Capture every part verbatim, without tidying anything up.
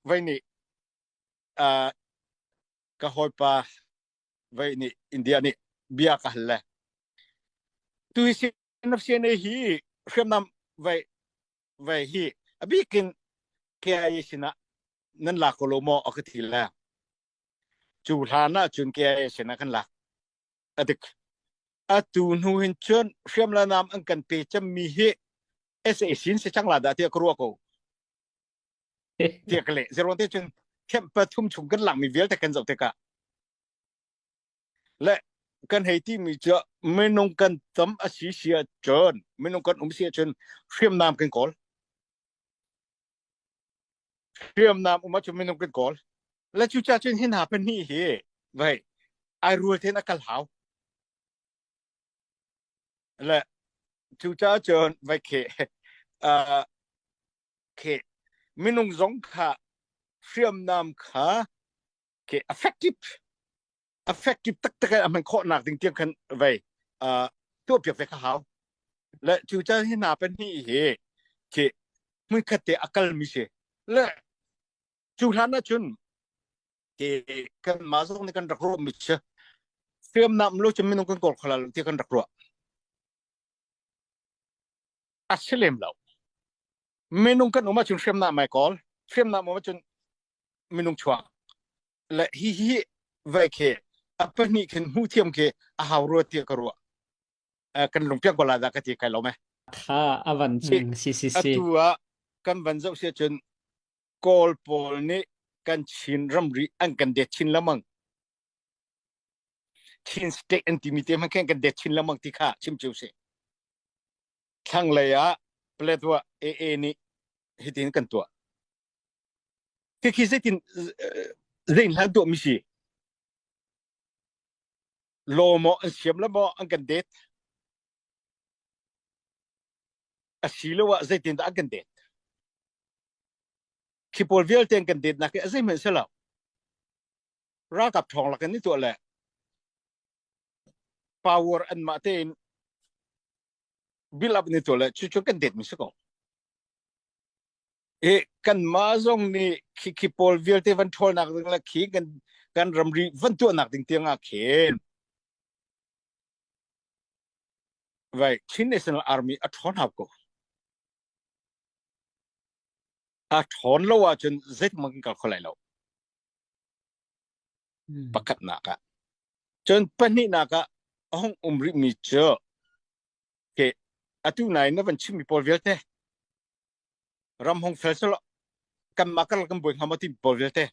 vai ni, a, ka hoipa vai ni India ni bia ka hal le. Tu hi si nap si ne hi hriamnam vai, vai hi a bikin K I A sina nan la ko lo mo a ka ti le. Cu hlan ah cun K I A sina kan lak a dik. Atu hnu hin cun hriamnam an kan pe cemmi hi S A C in si cang la dah tiah ka ruah ko. Tiah ka leh. Zeruang te cun camp pathum chung kan lakmi vialte kan zoh tikah le kan hei timi cu minung kan tam a si si ahcun minung kan um si ahcun hriamnam kan kawl. Hriamnam um ahcun minung kan kawl. Le cucaah cun hin ha pahnih hi vai ai rual tein a kal hau. Le cucaah cun vai khi, aa, khi minung zong kha hriamnam kha khi effective, effective taktak in a hman khawhnak ding tiang khan vai, aa, tuahpiak ve kha hau. Le cucaah hi hna pahnih hi khi hmunkhat te a kalmi si. Le cu hlan ahcun khi kanmah zong nih kan rak ruahmi cu hriamnam um lo cun minung kan kawl kho lai lo tiah kan rak ruah. A si lem lo. Minung kan um ahcun hriamnam mai kawl, hriamnam um ahcun minung chuak. Le hihi vai khi a pahnih khin hmuh thiam khi a hau rua tiah ka ruah. Eh, kan lungpiang ko lai dah ka ti kai lo me. Kha a van si, si, si, si. Atu ah kan van zoh si ahcun Kawl pawl nih kan Chin ramri an kan det Chin lamang. Chin State an timi te hmanh khan kan det Chin lamang ti kha chim cio si. Thlanglei ah Plateau ah A A nih hitin kan tuah. Khi khi zeitin, eh, zeitin hlan tuahmi si? Law maw an siam le maw an kan det? A si lo ah zeitin dah an kan det? Khi pawl vialte an kan detnak hi a zeihmanh si lo. Ralkap ṭhawng lak kan i tuah le power anmah tein build up an i tuah le cucu kan detmi si ko. Eh, kanmah zong nih khi, khi pawl vialte van ṭhawlnak ding le khi kan, kan ramri van tuahnak ding tiangah khin vai Chin National Army a ṭhawn hau ko. A ṭhawn lo ahcun zeitik hmanh kan kal kho lai lo. Hmm. Pakhatnak ah. Cun pahnihnak ah a hung um rihmi cu khi atu nai na van chimmi pawl vialte ram hong fel seh law, kanmah karlak kan buai hnga maw timi pawl vialte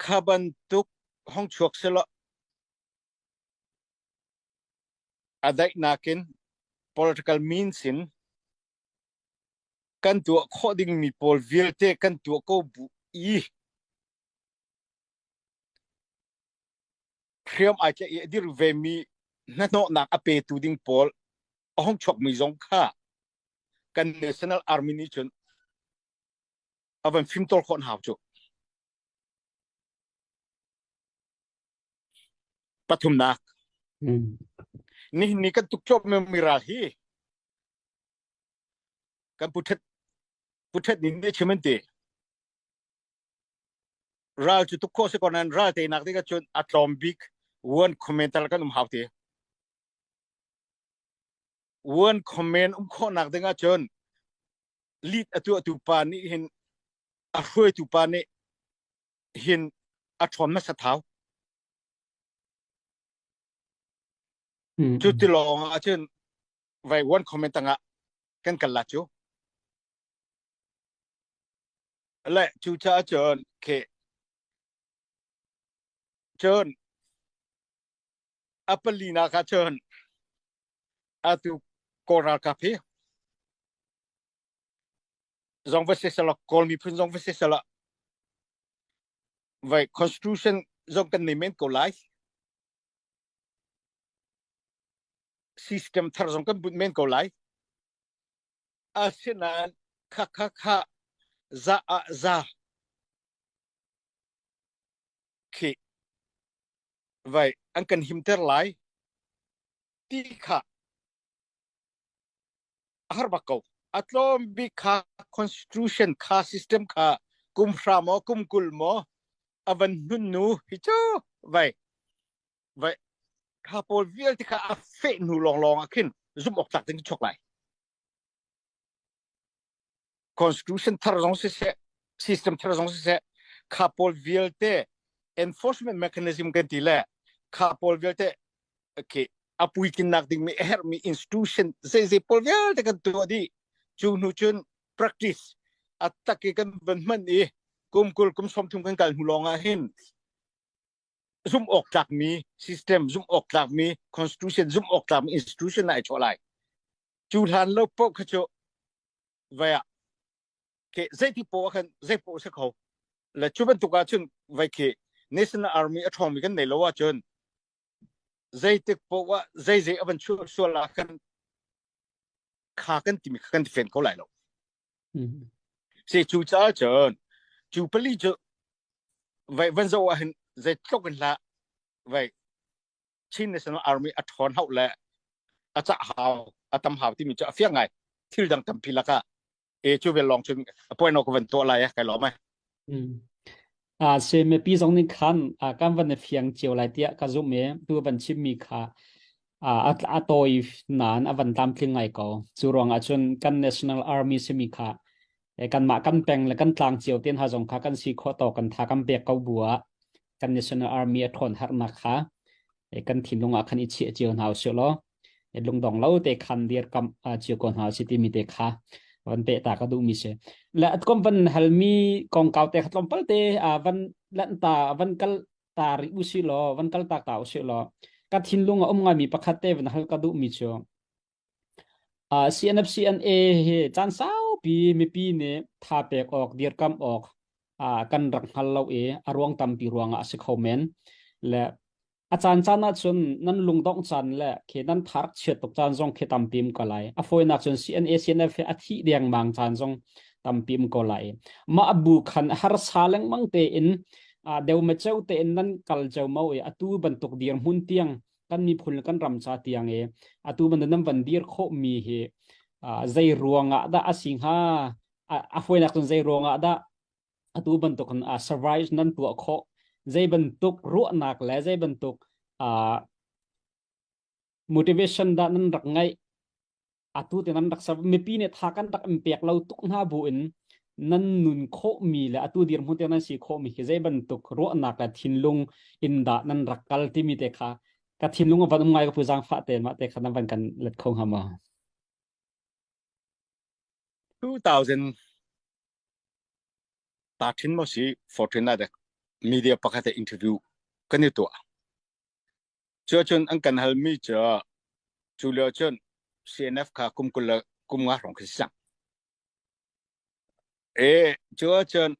kha bantuk hong chuak seh law, a daihnak in political means in kan tuah khawh dingmi pawl vialte kan tuah ko bu i hriam ai tlaih i a dir vemi hnahnawhnak a petu ding pawl a hong chuakmi zong kha kan National Army nih cun a van fimtawl khawh hna cu. Pathumnak. Hmm. Nihin ni kan tuk cuahmah mi ral hi kan puṭhet, puṭhet nih nih chim an ti. Ral cu tuk khawh si ko nain ral teinak ding ah cun a tlawm bik one command tal kan um hau ti. One command um khawhnak ding ah cun lead a tuahtu pa nih hin, a hruaitu pa nih hin a ṭhawn hmasa thau. Hmm. Cuti lawng ah cun vai one command tangah kan kal lai cu. Le cucaah cun khi cun a palinak ah cun atu Kawl ralkap hi zong va si seh law, Kawl miphun zong va si seh law, vai constitution zong kan nei men ko lai, system thar zong kan bunh men ko lai. Asinain kha kha kha za ah za khi vai an kan himter lai ti kha a har bak ko. a tlawm bik kha constitution kha system kha kum hra maw, kum kul maw, a van hnun nu hi cu vai, vai, kha pawl vialte kha a feh hnu lawnglawng ah khin zumh awk tlak ding chuak lai. Constitution thar zong siseh, system thar zong siseh, kha pawl vialte enforcement mechanism kan ti le kha pawl vialte, okay, a puikinnak dingmi, a herhmi institution zeizei pawl vialte kan tuah dih. Cu hnu cun practice a tak i kan van hman i kum kul, kum sawmthum kan kal hnu lawngah hin zumh awk tlakmi system, zumh awk tlakmi constitution, zumh awk tlakmi institution ah i chuah lai. Cu hlan lo paoh kha cu vai ah, ke, zei ti paoh ah khan zei paoh si kho. Le cu bantuk ah cun vai khi National Army a ṭhawngmi kan nei lo ahcun, zeitik paoh ah zeizei a van chuah sual ah khan kha kan timi kha kan ti fen ko lai lo. Si cu caah cun, cu pali cu vai van zoh ah hin zeitluk in hlah vai Chin National Army a ṭhawn hauh le a cah hau, a tam hau timi cu a fiang ngai. Thil dang tampi lakah e, cu vel lawng cun a point awk van tuah lai, a kai lawm ai. A si, mipi zong nih khan a kan van fiang cio lai tiah ka zumh i tu van chimmi kha a, a, a tawi nain a van tlamtling ngai ko. Cu ruangah cun kan National Army simi kha e, kanmah kan peng le kan tlang cio te hna zong kha kan si khawh tawk kan tha kan pek ko bu ah kan National Army a ṭhawn harnak kha e, kan thinlung ah khan i chiah cio hna usih law, e, lungdong lo te khan dirkamh a cio ko hna usih timi te kha van peh ta ka duhmi si. Le a tukum van halmi kongkau te kha tlawmpal te a van lanh ta, van kal ta rih usih law, van kal tak ta usih law, ka thinlung a um ngaimi pakhat te van hal ka duhmi cu, a, C N F C N A hi caan saupi mipi nih tha pek awk, dirkamh awk, a, kan rak hngal lo i a ruang tampi ruangah a si kho men. Le a caan caan ahcun nan lungdongh caan le khi nan tha rak chiat tuk caan zong khi tampi um ko lai. A fawinak cun C N A, C N F hi a thih dengmang caan zong tampi um ko lai. Mah a bu khan harsa lengmang tein, a, deuhmaceu tein nan kal ceu mo i atu bantuk dirhmun tiang kan miphun le kan ram ca tiang i atu bantuk nan van dir khawhmi hi, a, zei ruangah dah a si hnga? A, a fawinak cun zei ruangah dah atu bantuk in, a, survive nan tuah khawh? Zei bantuk ruahnak le zei bantuk, a, motivation dah nan rak ngeih? Atu te nan rak sa, mipi nih tha kan rak in pek lo tuk hna bu in nan nun khawhmi le atu dirhmun te nan si khawhmi khi zei bantuk ruahnak le thinlung in dah nan rak kal timi te kha ka thinlung a van um ngai ka pu Zang Fah te mah te kha nan van kan let kho hnga maw? Two thousand thirteen maw si fourteen ah media pakhat ah interview kan i tuah. Cu ahcun an kan halmi cu, cu lio cun C N F kha kum kul le kum nga hrawng kha si cang. E, cu ahcun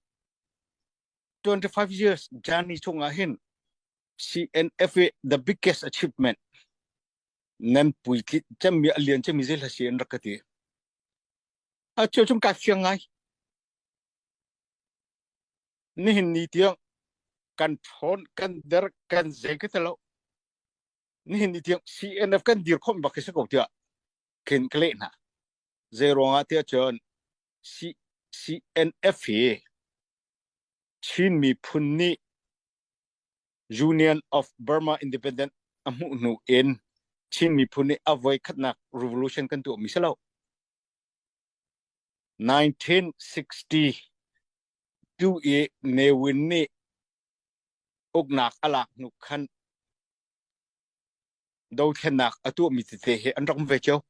twenty five years journey chungah hin C N F i the biggest achievement nan puitlin cemmi, a lian cemmi zei hlah si an rak ka ti. A cu cun kaa fiang ngai. Nihin ni tiang kan ṭhawn, kan der, kan zei ka ti lo. Nihin ni tiang C N F kan dir khawh bak ka si ko tiah khin ka leh hna. Zei ruangah tiah cun C-, C N F hi Chin miphun nih Union of Burma Independent a hmuh hnu in Chin miphun nih a voikhatnak revolution kan tuahmi si lo. Nineteen sixty two i Ne Win nih uknak a lak hnu khan dothlennak a tuahmi tete hi an rak um ve cio.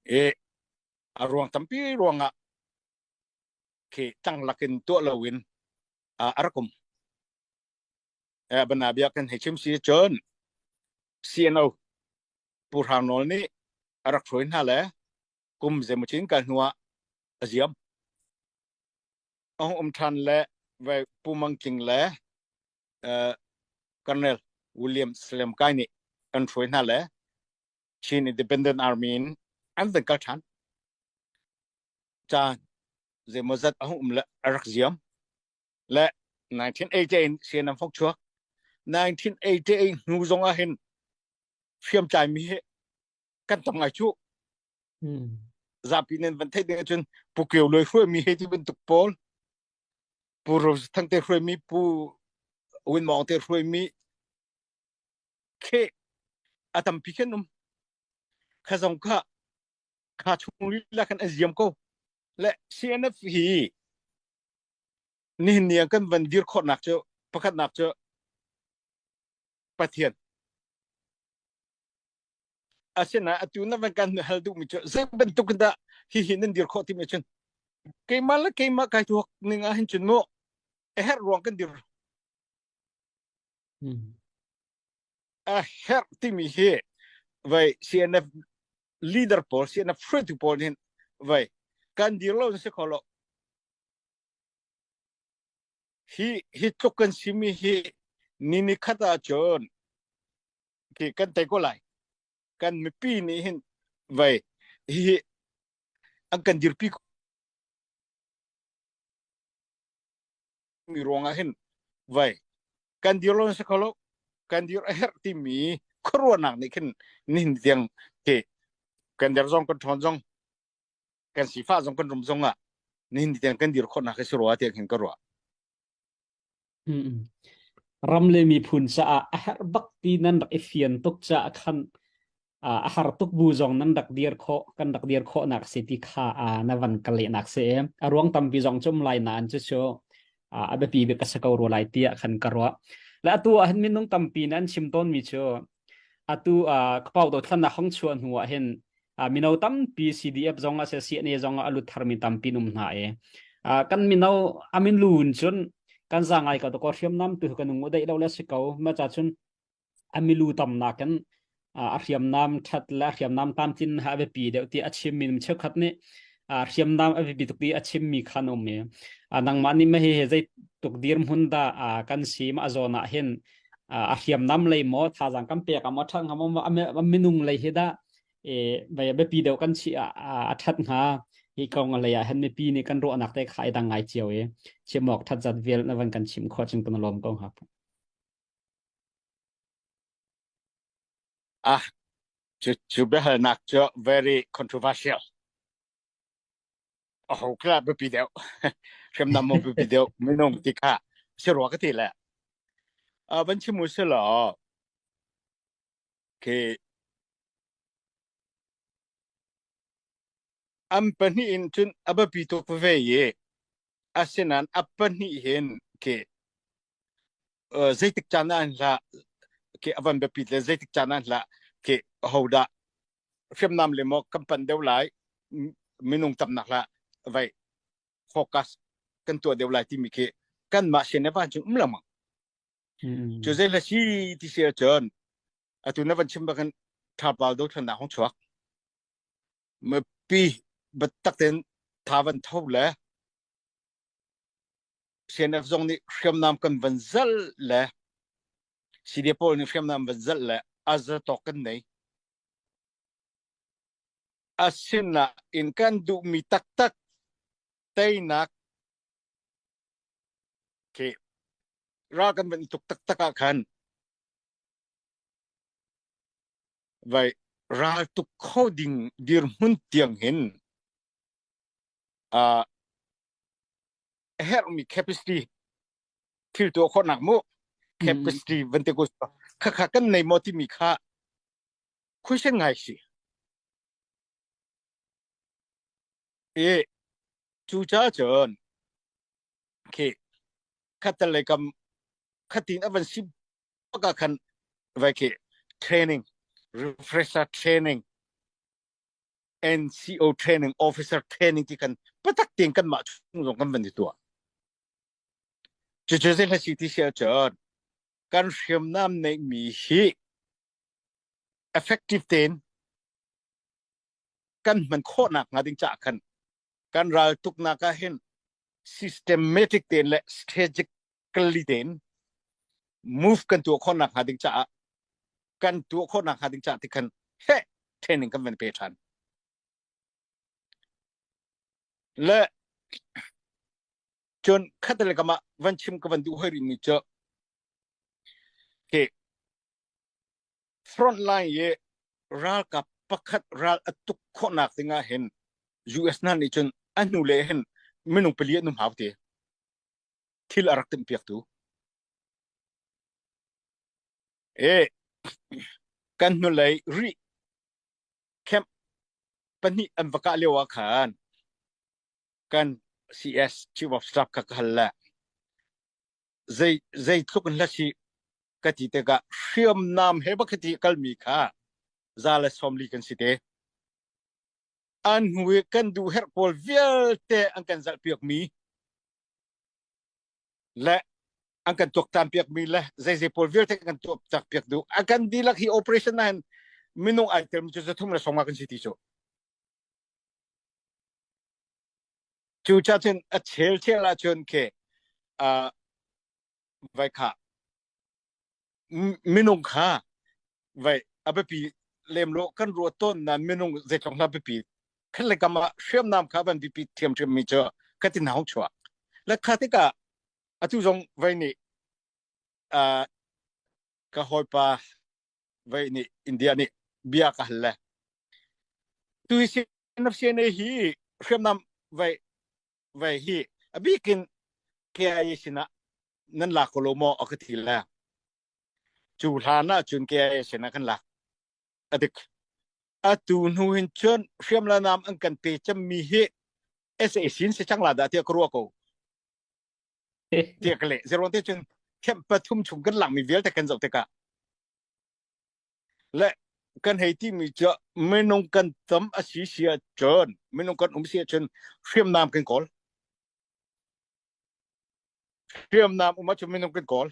I a ruang tampi ruangah khi tanglak in tuah loin, a, a rak um. E, a bana bia kan hei chim si cun C N O Pu Hrang Nawl nih a rak hruai hna le kum zeimaw cin kal hnuah a ziam. A hung um ṭhan le vai Pu Mang Tling le, eh, Colonel William Salem Kai nih an hruai hna le Chin Independent Army in an van kal ṭhan. Caan zeimaw zat a hung um le a rak ziam. Le nineteen eighty eight C N F fok chuak. Nineteen eighty eight hnu zong ah hin fiamtlaimi hi kan tam ngai cu. Hmm. Zapi nen van thei ding cun Pu Keu Loi hruai mi hei ti bantuk pawl, Pu Ro Thang te hruai mi, Pu Win Mawng te hruai mi khi a tampi khin um. Kha zong kha, kha chung lila khan an ziam ko. Le C N F hi nihin niang kan van dir khawhnak cu, pakhatnak cu Pathian. Asinain atu na van kan hal duhmi cu zei bantuk in dah hihi nan dir khawh timi cun keimah le keimah kai tuak ning ah hin cun maw a herh ruang kan dir. Hmm. A herh timi hi vai C N F leader pawl, C N F hruaitu pawl nih hin vai kan dir lo na si kho lo. Hi, hi tluk kan simi hi ni ni khat ah cun khi kan tei ko lai. Kan mipi nih hin vai hi, hi an kan dirpi ko mi ruangah hin vai kan dir lo na si kho lo, kan dir a herh timi khuaruahnak nih khin nihin tiang khi kan der zong, kan ṭhawn zong, kan sifah zong, kan rum zong ah nihin tiang kan dir khawhnak a si rua tiang khin ka ruah. Mm-mm. Ram le miphun caah a herh bak ti nan rak i fian tuk caah khan, aa, a har tuk bu zong nan rak dir khawh, kan rak dir khawhnak a si ti kha, aa, na van ka lehnak si e. A ruang tampi zong cu um lai nain cucu, aa, a biapi bik a si ko rua lai tiah khan ka ruah. Le atu ah hin minung tampi nan chim tawnmi cu atu, aa, ka Paudo thlannak hong chuah hnu ah hin, aa, mino tampi C D F zong a si, C N A zong a lut tharmi tampi an um hna e. Aa, kan mino a min lun cun kan zangai ko tuk, hriamnam tu kan nung u daih lo le si ko. Maca cun a milu tamnak in, aa, a hriamnam ṭhat le a hriamnam tamtlin ha a biapi deuh ti a chimmi cheukhat nih, aa, hriamnam a biapi tuk ti a chimmi khan a um i, aa, nangmah nih mah hi, hi zeituk dirhmun dah, aa, kan si mah zawn ah hin, aa, a hriamnam lei maw, thazaang kan pek ah maw, ṭhat hnga maw, a mi-, a minung lei hi dah, ee, vai a biapi deuh kan chih ah, aa, a ṭhat hnga, hi kong a lei ah hin mipi nih kan ruahnak te kha i dang ngai cio i, chim awk ṭhat zat vial na van kan chim khawh cun kan lawm ko hnga. Ah, cu, cu biahalnak cu very controversial. Aho kha biapi deuh. Hriamnam maw biapi deuh, minung ti kha si rua ka ti le. Ah, van chim u si law. Khi an pahnih in cun a biapi tuk veve i, asinain a pahnih hin khi, aa, zeitik caan ah an hlah, khi a van biapi le zeitik caan ah an hlah, khi ahodah hriamnam le maw kan pan deuh lai, m-, minung tamnak hlah vai focus kan tuah deuh lai timi khi kanmah sian le van cun um lengmang. Mm. Cu zei hla si ti si ahcun, atu na van chim bak in Ṭha Paudo thlannak hong chuak. Mipi biatak tein tha van tho le C N F zong nih hriamnam kan van zalh le C D F pawl nih hriamnam van zalh le a za tawk kan nei. Asinain kan duhmi taktak teinak khi ral kan van i tuk taktak ah khan vai ral tuk kho ding dirhmun tiang hin, aa, a herhmi capacity, thil tuah khawhnak mu, mm, capacity van ti ko, kha kha kan nei maw timi kha question ngai si. I cucaah cun khi khatlei kam khatin a van si bak ah khan vai khi training, refresher training, N C O training, officer training ti khan biatak tein kanmah chung zong kan van i tuah. Cucu zei hla si ti si ahcun kan hriamnam neihmi hi effective tein kan hman khawhnak hnga ding caah khan kan raltuknak ah hin systematic tein le strategically tein move kan tuah khawhnak hnga ding caah, kan tuah khawhnak hnga ding caah ti khan he training kan van pe ṭhan. Le cun khatlei kam ah van chim ka van duh hoi rihmi cu khi frontline i ralkap pakhat ral a tuk khawhnak dingah hin U S hna nih cun a hnulei hin minung pali an um hau ti thil a rak timhpiaktu. E, kan hnulei rih camp pahnih an va kah lio ah khan kan C S, Chief of Staff kha ka hal le zei, zeitluk in hla si ka ti tikah hriamnam he pakhat hi kalmi kha za le sawmli kan si te. An hnu i kan duh herh pawl vialte an kan zalhpiakmi le an kan tuaktanpiak mi le zeizei pawl vialte kan tuaktanpiak duh. A kan dihlak hi operation ah hin minung aa telmi cu zathum le sawmnga kan si ti cu. Cucaah cun a chelchel ah cun khi, aa, vai kha, m-, minung kha vai a biapi lem lo kan ruah tawn nain minung zeitluk hna biapi khat le kam ah hriamnam kha van biapi thiamthiam mi cu ka ti hna hong chuak. Le kha tikah atu zong vai nih, aa, ka hawipa vai nih India nih bia ka hal le tu hi si nap si nei hi hriamnam vai, vai hi a bikin K I A sinah nan lak ko lo maw a ka ti le cu hlan ah cun K I A sinah kan lak a dik. Atu hnu hin cun hriamnam an kan pe cemmi hi S A C in si cang la dah tiah ka ruah ko. Tiah ka leh. Zeruang te cun camp pathum chung kan lakmi vialte kan zoh tikah le kan hei timi cu minung kan tam a si si ahcun, minung kan um si ahcun hriamnam kan kawl. Hriamnam um ahcun minung kan kawl.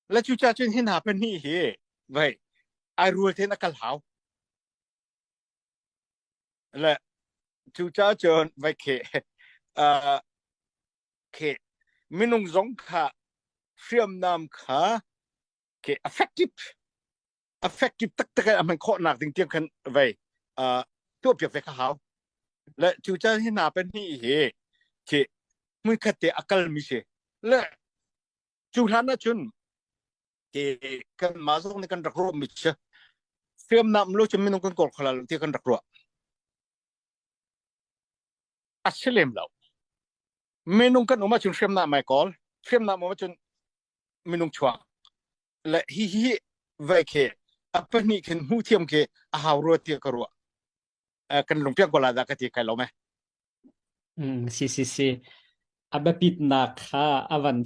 Le cucaah cun hi hna pahnih hi vai ai rual tein a kal hau. Le cucaah cun vai khi, aa, khi minung zong kha hriamnam kha khi effective, effective taktak in a hman khawhnak ding tiang khan vai, aa, tuahpiak ve kha hau. Le cucaah hi hna pahnih hi khi hmunkhat te a kalmi si. Le cu hlan ahcun ti kanmah zong nih kan rak ruahmi cu hriamnam lo cu minung kan kawl kho lai lo ti kan rak ruah. A si lem lo. Minung kan um ahcun hriamnam mai kawl, hriamnam um ahcun minung chuak. Le hihi vai khi a pahnih khin hmuh thiam khi a hau rua tiah ka ruah. Aa, kan lungpiang ko lai dah ka ti kai lo me. Mm, si, si, si. A biapitnak kha a van